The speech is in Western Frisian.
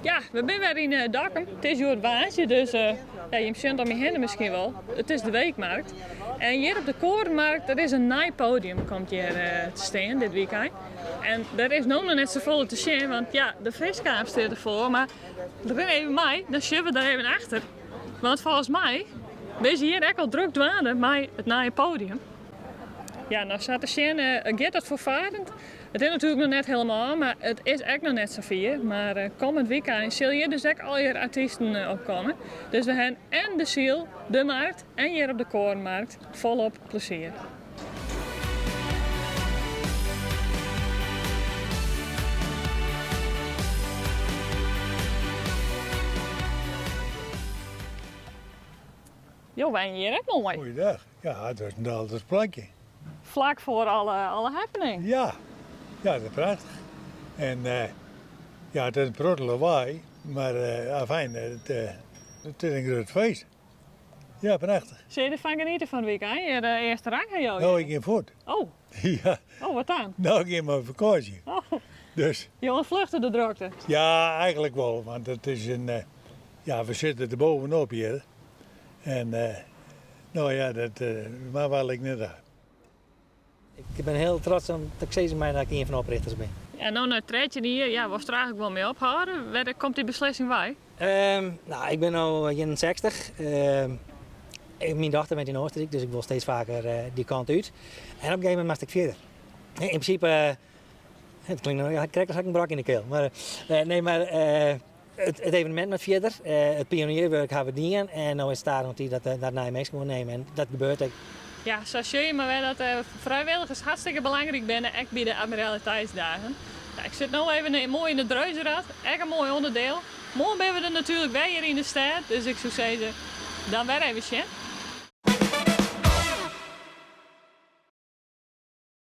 Ja, we binne wer yn Dokkum. It is hjoed woansdei, dus ja, jim sjogge it om my hinne miskien wol. It is de weekmarkt. En hjir op de Korenmarkt, der is in nij podium komt hjir te stean dit wykein. En der is no noch net safolle te sjen, want ja, de fiskkaam stiet derfoar. Mar rin even mei, dan sjogge we der even achter. Want folgens my binne se hjir ek al drok dwaande mei it nije podium. Ja, no sa te sjen giet dat folfarend. It is natuerlik noch net helemaal, mar it is ek noch net safier. Mar kommend wykein sil hjir dus ek allegear artysten opkomme. Dus we ha en de Syl, de markt en hjir op de Korenmarkt folop plezier. Jo wenje hjir ek moai. Goeiedag. Ja, dat is in Daalters plakje. Flak foar alle, alle happening. Ja, ja, dat is prachtich. En uh, ja, it is in protte lawaai, mar uh, afijn, it, uh, it is in grut feest. Ja, prachtich. Sil je derfan geniete fan it wykein? Hjir de earste rang ha jo. No, ik gean fuort. Oh. Ja. Oh, wat dan? No, ik gean mei fakânsje. Oh. Dus. Jo ûntfluchte de drokte? Ja, eigenlijk wol, want it is in, ja, we sitte der bovenop hjir. En no ja, dat mar wel ik net ha. Ik bin hiel trots om dat ik sizze mei dat ik ien fan de oprichters bin. En no nei 13 jier, ja, wolst der eigentlik wol mei ophâlde? Wêr komt dy beslissing wei? No, ik bin no 61. Myn dochter wennet yn Oostenryk, dus ik wol steeds faker dy kant út. En op in gegeven momint moast ik fierder. In prinsipe, it klinkt no krekt as ha ik in brok yn de keel. Mar nee, mar it evenemint moat fierder. It pionierwurk ha we dien en no is it stadichoan tiid dat dat nije minsken oernimme en dat gebeurt ek. Ja, sa sjoch je mar wer dat de frijwilligers hartstikke belangryk binne, ek by de Admiraliteitsdagen. Ja, ik sit no even moai yn it Reuzenrad, ek in moai ûnderdiel. Moarn binne we der natuerlik wer hjir yn de stêd, dus ik soe sizze, dan wer even sjen.